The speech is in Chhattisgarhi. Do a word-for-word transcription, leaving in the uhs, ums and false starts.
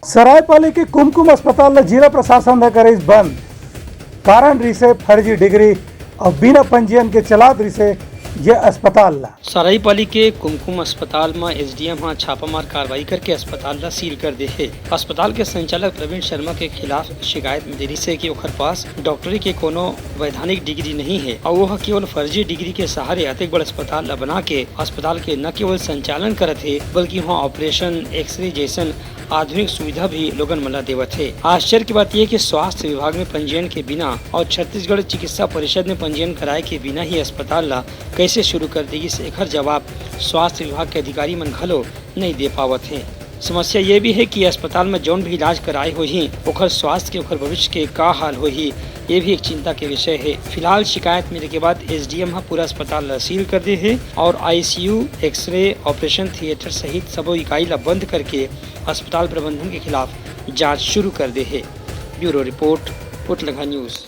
सरायपाली के कुमकुम अस्पताल ल जिला प्रशासन ह करिस बंद। कारण रिसे फर्जी डिग्री अउ बिना पंजीयन के चलात रिसे ये अस्पताल ल। सरायपाली के कुमकुम अस्पताल म एसडीएम ह छापामार कार्रवाई करके अस्पताल ल सील कर दे हे। अस्पताल के संचालक प्रवीण शर्मा के खिलाफ शिकायत मिले रिसे कि ओखर पास डॉक्टरी के कोनो वैधानिक डिग्री नहीं हे अउ ओह केवल फर्जी डिग्री के सहारे अतेक बड़ अस्पताल ल बना के अस्पताल के न केवल संचालन करत हे, बल्कि वहाँ ऑपरेशन, एक्सरे जैसन आधुनिक सुविधा भी लोगन मन ला देवत हे। आश्चर्य की बात यह कि स्वास्थ्य विभाग में पंजीयन के बिना और छत्तीसगढ़ चिकित्सा परिषद में पंजीयन कराए के बिना ही अस्पताल ला कैसे शुरू कर दी गिस, एखर जवाब स्वास्थ्य विभाग के अधिकारी मन घलो नहीं दे पावत हे। समस्या ये भी है कि अस्पताल में जौन भी इलाज कराए होही, ओखर स्वास्थ्य के, ओखर भविष्य के का हाल होही, ये भी एक चिंता के विषय है। फिलहाल शिकायत मिले के बाद एसडीएम ह पूरा अस्पताल ला सील कर दे हे और आईसीयू, एक्सरे, ऑपरेशन थिएटर सहित सबो इकाई ला बंद करके अस्पताल प्रबंधन के खिलाफ जांच शुरू कर दे हे। Bureau report, Utlangha news.